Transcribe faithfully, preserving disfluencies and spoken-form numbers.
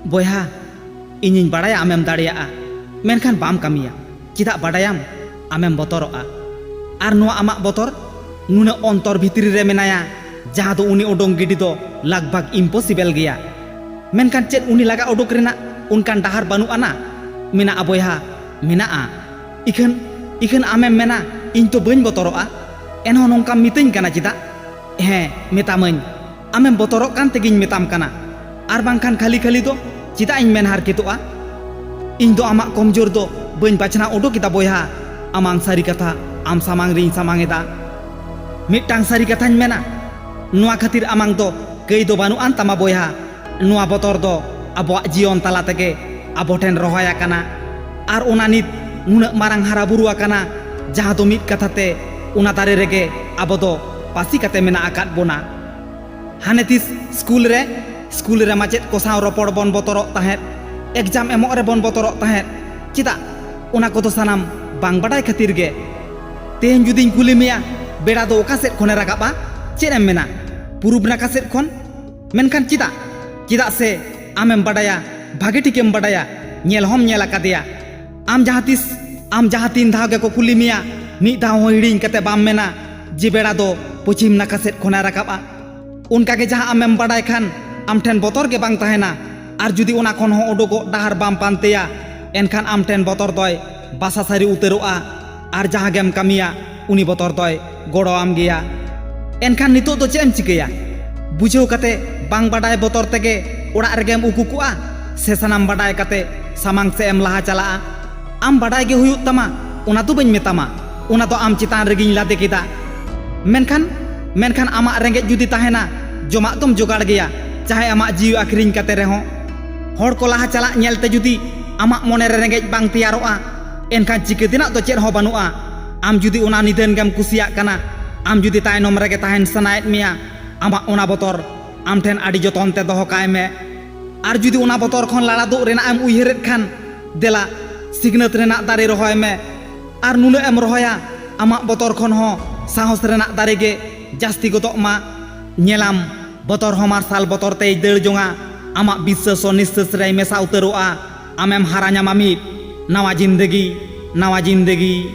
ᱵᱚᱭᱦᱟ, ᱤᱧᱤᱧ ᱵᱟᱲᱟᱭᱟ ᱟᱢᱮᱢ ᱫᱟᱲᱮᱭᱟᱜᱼᱟ, ᱢᱮᱱᱠᱷᱟᱱ ᱵᱟᱢ ᱠᱟᱹᱢᱤᱭᱟ᱾ ᱪᱮᱫᱟᱜ ᱵᱟᱰᱟᱭᱟᱢ? ᱟᱢᱮᱢ ᱵᱚᱛᱚᱨᱚᱜᱼᱟ᱾ ᱟᱨ ᱱᱚᱣᱟ ᱟᱢᱟᱜ ᱵᱚᱛᱚᱨ ᱱᱩᱱᱟᱹᱜ ᱚᱱᱛᱚᱨ ᱵᱷᱤᱛᱨᱤ ᱨᱮ ᱢᱮᱱᱟᱭᱟ, ᱡᱟᱦᱟᱸ ᱫᱚ ᱩᱱᱤ ᱚᱰᱚᱝ ᱜᱤᱰᱤ ᱫᱚ ᱞᱟᱜᱽ ᱵᱷᱟᱜᱽ impossible ᱜᱮᱭᱟ᱾ ᱢᱮᱱᱠᱷᱟᱱ ᱪᱮᱫ ᱩᱱᱤ ᱞᱟᱜᱟ ᱚᱰᱚᱠ ᱨᱮᱱᱟᱜ ᱚᱱᱠᱟᱱ ᱰᱟᱦᱟᱨ ᱵᱟᱹᱱᱩᱜ ᱟᱱᱟ? ᱢᱮᱱᱟᱜᱼᱟ ᱵᱚᱭᱦᱟ, ᱢᱮᱱᱟᱜᱼᱟ᱾ ᱤᱠᱷᱟᱹᱱ, ᱤᱠᱷᱟᱹᱱ ᱟᱢᱮᱢ ᱢᱮᱱᱟ, "ᱤᱧ ᱛᱚ ᱵᱟᱹᱧ ᱵᱚᱛᱚᱨᱚᱜᱼᱟ", ᱮᱱᱦᱚᱸ ᱱᱚᱝᱠᱟᱢ ᱢᱤᱛᱟᱹᱧ ᱠᱟᱱᱟ ᱪᱮᱫᱟᱜ? ᱦᱮᱸ, ᱢᱮᱛᱟᱢᱟᱹᱧ, ᱟᱢᱮᱢ ᱵᱚᱛᱚᱨᱚᱜ ᱠᱟᱱ ᱛᱮᱜᱮᱧ ᱢᱮᱛᱟᱢ ᱠᱟᱱᱟ, ᱟᱨ ᱵᱟᱝᱠᱷᱟᱱ ᱠᱷᱟᱹᱞᱤ ᱠᱷᱟᱹᱞᱤ ᱫᱚ ᱪᱮᱫᱟᱜ ᱤᱧ ᱢᱮᱱ ᱦᱟᱨᱠᱮᱛᱚᱜᱼᱟ? ᱤᱧ ᱫᱚ ᱟᱢᱟᱜ ᱠᱚᱢᱡᱳᱨ ᱫᱚ ᱵᱟᱹᱧ ᱵᱟᱪᱷᱱᱟᱣ ᱩᱰᱩᱠ ᱮᱫᱟ ᱵᱚᱭᱦᱟ, ᱟᱢᱟᱝ ᱥᱟᱹᱨᱤ ᱠᱟᱛᱷᱟ ᱟᱢ ᱥᱟᱢᱟᱝ ᱨᱤᱧ ᱥᱟᱢᱟᱝ ᱮᱫᱟ᱾ ᱢᱤᱫᱴᱟᱝ ᱥᱟᱹᱨᱤ ᱠᱟᱛᱷᱟᱧ ᱢᱮᱱᱟ, ᱱᱚᱣᱟ ᱠᱷᱟᱹᱛᱤᱨ ᱟᱢᱟᱝ ᱫᱚ ᱠᱟᱹᱭ ᱫᱚ ᱵᱟᱹᱱᱩᱜ ᱟᱱ ᱛᱟᱢᱟ ᱵᱚᱭᱦᱟ᱾ ᱱᱚᱣᱟ ᱵᱚᱛᱚᱨ ᱫᱚ ᱟᱵᱚᱣᱟᱜ ᱡᱤᱭᱚᱱ ᱛᱟᱞᱟ ᱛᱮᱜᱮ ᱟᱵᱚ ᱴᱷᱮᱱ ᱨᱚᱦᱚᱭ ᱟᱠᱟᱱᱟ, ᱟᱨ ᱚᱱᱟ ᱱᱤᱛ ᱱᱩᱱᱟᱹᱜ ᱢᱟᱨᱟᱝ ᱦᱟᱨᱟ ᱵᱩᱨᱩ ᱟᱠᱟᱱᱟ, ᱡᱟᱦᱟᱸ ᱫᱚ ᱢᱤᱫ ᱠᱟᱛᱷᱟ ᱛᱮ ᱚᱱᱟ ᱫᱟᱨᱮ ᱨᱮᱜᱮ ᱟᱵᱚ ᱫᱚ ᱯᱟᱹᱥᱤ ᱠᱟᱛᱮ ᱢᱮᱱᱟᱜ ᱟᱠᱟᱫ ᱵᱚᱱᱟ᱾ ᱦᱟᱱᱮ ᱛᱤᱥ ᱥᱠᱩᱞ ᱨᱮ, ᱥᱠᱩᱞ ᱨᱮ ᱢᱟᱪᱮᱫ ᱠᱚ ᱥᱟᱶ ᱨᱚᱯᱚᱲ ᱵᱚᱱ ᱵᱚᱛᱚᱨᱚᱜ ᱛᱟᱦᱮᱸᱫ, ᱮᱠᱡᱟᱢ ᱮᱢᱚᱜ ᱨᱮᱵᱚᱱ ᱵᱚᱛᱚᱨᱚᱜ ᱛᱟᱦᱮᱸᱫ᱾ ᱪᱮᱫᱟᱜ? ᱚᱱᱟ ᱠᱚᱫᱚ ᱥᱟᱱᱟᱢ ᱵᱟᱝ ᱵᱟᱰᱟᱭ ᱠᱷᱟᱹᱛᱤᱨ ᱜᱮ᱾ ᱛᱮᱦᱮᱧ ᱡᱩᱫᱤᱧ ᱠᱩᱞᱤ ᱢᱮᱭᱟ, "ᱵᱮᱲᱟ ᱫᱚ ᱚᱠᱟ ᱥᱮᱫ ᱠᱷᱚᱱᱮ ᱨᱟᱠᱟᱵᱼᱟ?" ᱪᱮᱫ ᱮᱢ ᱢᱮᱱᱟ? "ᱯᱩᱨᱩᱵ ᱱᱟᱠᱷᱟ ᱥᱮᱫ ᱠᱷᱚᱱ᱾" ᱢᱮᱱᱠᱷᱟᱱ ᱪᱮᱫᱟᱜ? ᱪᱮᱫᱟᱜ ᱥᱮ ᱟᱢᱮᱢ ᱵᱟᱰᱟᱭᱟ, ᱵᱷᱟᱜᱮ ᱴᱷᱤᱠᱮᱢ ᱵᱟᱰᱟᱭᱟ, ᱧᱮᱞ ᱦᱚᱸᱢ ᱧᱮᱞ ᱟᱠᱟᱫᱮᱭᱟ᱾ ᱟᱢ ᱡᱟᱦᱟᱸ ᱛᱤᱥ, ᱟᱢ ᱡᱟᱦᱟᱸ ᱛᱤᱱ ᱫᱷᱟᱣ ᱜᱮᱠᱚ ᱠᱩᱞᱤ ᱢᱮᱭᱟ, ᱢᱤᱫ ᱫᱷᱟᱣ ᱦᱚᱸ ᱦᱤᱲᱤᱧ ᱠᱟᱛᱮ ᱵᱟᱢ ᱢᱮᱱᱟ ᱡᱮ ᱵᱮᱲᱟ ᱫᱚ ᱯᱚᱪᱷᱤᱢ ᱱᱟᱠᱷᱟ ᱥᱮᱫ ᱠᱷᱚᱱᱮ ᱨᱟᱠᱟᱵᱼᱟ᱾ ᱚᱱᱠᱟ ᱜᱮ ᱡᱟᱦᱟᱸ ᱟᱢᱮᱢ ᱵᱟᱰᱟᱭ ᱠᱷᱟᱱ, ᱟᱢ ᱴᱷᱮᱱ ᱵᱚᱛᱚᱨ ᱜᱮ ᱵᱟᱝ ᱛᱟᱦᱮᱱᱟ᱾ ᱟᱨ ᱡᱩᱫᱤ ᱚᱱᱟ ᱠᱷᱚᱱ ᱦᱚᱸ ᱩᱰᱩᱠᱚᱜ ᱰᱟᱦᱟᱨ ᱵᱟᱢ ᱯᱟᱱᱛᱮᱭᱟ, ᱮᱱᱠᱷᱟᱱ ᱟᱢ ᱴᱷᱮᱱ ᱵᱚᱛᱚᱨ ᱫᱚᱭ ᱵᱟᱥᱟ ᱥᱟᱹᱨᱤ ᱩᱛᱟᱹᱨᱚᱜᱼᱟ᱾ ᱟᱨ ᱡᱟᱦᱟᱸ ᱜᱮᱢ ᱠᱟᱹᱢᱤᱭᱟ, ᱩᱱᱤ ᱵᱚᱛᱚᱨ ᱫᱚᱭ ᱜᱚᱲᱚᱣᱟᱢ ᱜᱮᱭᱟ᱾ ᱮᱱᱠᱷᱟᱱ ᱱᱤᱛᱚᱜ ᱫᱚ ᱪᱮᱫ ᱮᱢ ᱪᱤᱠᱟᱹᱭᱟ? ᱵᱩᱡᱷᱟᱹᱣ ᱠᱟᱛᱮ ᱵᱟᱝ ᱵᱟᱰᱟᱭ ᱵᱚᱛᱚᱨ ᱛᱮᱜᱮ ᱚᱲᱟᱜ ᱨᱮᱜᱮᱢ ᱩᱠᱩ ᱠᱚᱜᱼᱟ, ᱥᱮ ᱥᱟᱱᱟᱢ ᱵᱟᱰᱟᱭ ᱠᱟᱛᱮ ᱥᱟᱢᱟᱝ ᱥᱮᱫ ᱮᱢ ᱞᱟᱦᱟ ᱪᱟᱞᱟᱜᱼᱟ? ᱟᱢ ᱵᱟᱰᱟᱭ ᱜᱮ ᱦᱩᱭᱩᱜ ᱛᱟᱢᱟ, ᱚᱱᱟ ᱫᱚ ᱵᱟᱹᱧ ᱢᱮᱛᱟᱢᱟ, ᱚᱱᱟ ᱫᱚ ᱟᱢ ᱪᱮᱛᱟᱱ ᱨᱮᱜᱮᱧ ᱞᱟᱫᱮ ᱠᱮᱫᱟ᱾ ᱢᱮᱱᱠᱷᱟᱱ, ᱢᱮᱱᱠᱷᱟᱱ ᱟᱢᱟᱜ ᱨᱮᱸᱜᱮᱡ ᱡᱩᱫᱤ ᱛᱟᱦᱮᱱᱟ, ᱡᱚᱢᱟᱜ ᱫᱚᱢ ᱡᱚᱜᱟᱲ ᱜᱮᱭᱟ, ᱪᱟᱦᱮ ᱟᱢᱟᱜ ᱡᱤᱣᱤ ᱟᱹᱠᱷᱨᱤᱧ ᱠᱟᱛᱮ ᱨᱮᱦᱚᱸ᱾ ᱦᱚᱲ ᱠᱚ ᱞᱟᱦᱟ ᱪᱟᱞᱟᱜ ᱧᱮᱞᱛᱮ ᱡᱩᱫᱤ ᱟᱢᱟᱜ ᱢᱚᱱᱮᱨᱮ ᱨᱮᱸᱜᱮᱡ ᱵᱟᱝ ᱛᱮᱭᱟᱨᱚᱜᱼᱟ, ᱮᱱᱠᱷᱟᱱ ᱪᱤᱠᱟᱹ ᱛᱮᱱᱟᱜ ᱫᱚ ᱪᱮᱫ ᱦᱚᱸ ᱵᱟᱹᱱᱩᱜᱼᱟ᱾ ᱟᱢ ᱡᱩᱫᱤ ᱚᱱᱟ ᱱᱤᱫᱷᱟᱹᱱ ᱜᱮᱢ ᱠᱩᱥᱤᱭᱟᱜ ᱠᱟᱱᱟ, ᱟᱢ ᱡᱩᱫᱤ ᱛᱟᱭᱱᱚᱢ ᱨᱮᱜᱮ ᱛᱟᱦᱮᱱ ᱥᱟᱱᱟᱭᱮᱫ ᱢᱮᱭᱟ, ᱟᱢᱟᱜ ᱚᱱᱟ ᱵᱚᱛᱚᱨ ᱟᱢ ᱴᱷᱮᱱ ᱟᱹᱰᱤ ᱡᱚᱛᱚᱱ ᱛᱮ ᱫᱚᱦᱚ ᱠᱟᱭ ᱢᱮ᱾ ᱟᱨ ᱡᱩᱫᱤ ᱚᱱᱟ ᱵᱚᱛᱚᱨ ᱠᱷᱚᱱ ᱞᱟᱲᱟ ᱛᱩᱫ ᱨᱮᱱᱟᱜ ᱮᱢ ᱩᱭᱦᱟᱹᱨᱮᱫ ᱠᱷᱟᱱ, ᱫᱮᱞᱟ, ᱥᱤᱠᱷᱱᱟᱹᱛ ᱨᱮᱱᱟᱜ ᱫᱟᱨᱮ ᱨᱚᱦᱚᱭ ᱢᱮ᱾ ᱟᱨ ᱱᱩᱱᱟᱹᱜ ᱮᱢ ᱨᱚᱦᱚᱭᱟ, ᱟᱢᱟᱜ ᱵᱚᱛᱚᱨ ᱠᱷᱚᱱ ᱦᱚᱸ ᱥᱟᱦᱚᱥ ᱨᱮᱱᱟᱜ ᱫᱟᱨᱮ ᱜᱮ ᱡᱟᱹᱥᱛᱤ ᱜᱚᱫᱚᱜ ᱢᱟ᱾ ᱧᱮᱞᱟᱢ, ᱵᱚᱛᱚᱨ ᱦᱚᱸ ᱢᱟᱨᱥᱟᱞ ᱵᱚᱛᱚᱨ ᱛᱮᱭ ᱫᱟᱹᱲ ᱡᱚᱝᱟ᱾ ᱟᱢᱟᱜ ᱵᱤᱥᱥᱟᱹᱥ ᱚᱱᱤᱥᱥᱟᱹᱥ ᱨᱮᱭ ᱢᱮᱥᱟ ᱩᱛᱟᱹᱨᱚᱜᱼᱟ᱾ ᱟᱢᱮᱢ ᱦᱟᱨᱟ ᱧᱟᱢᱟ ᱢᱤᱫ ᱱᱟᱣᱟ ᱡᱤᱱᱫᱮᱜᱤ, ᱱᱟᱣᱟ ᱡᱤᱱᱫᱮᱜᱤ᱾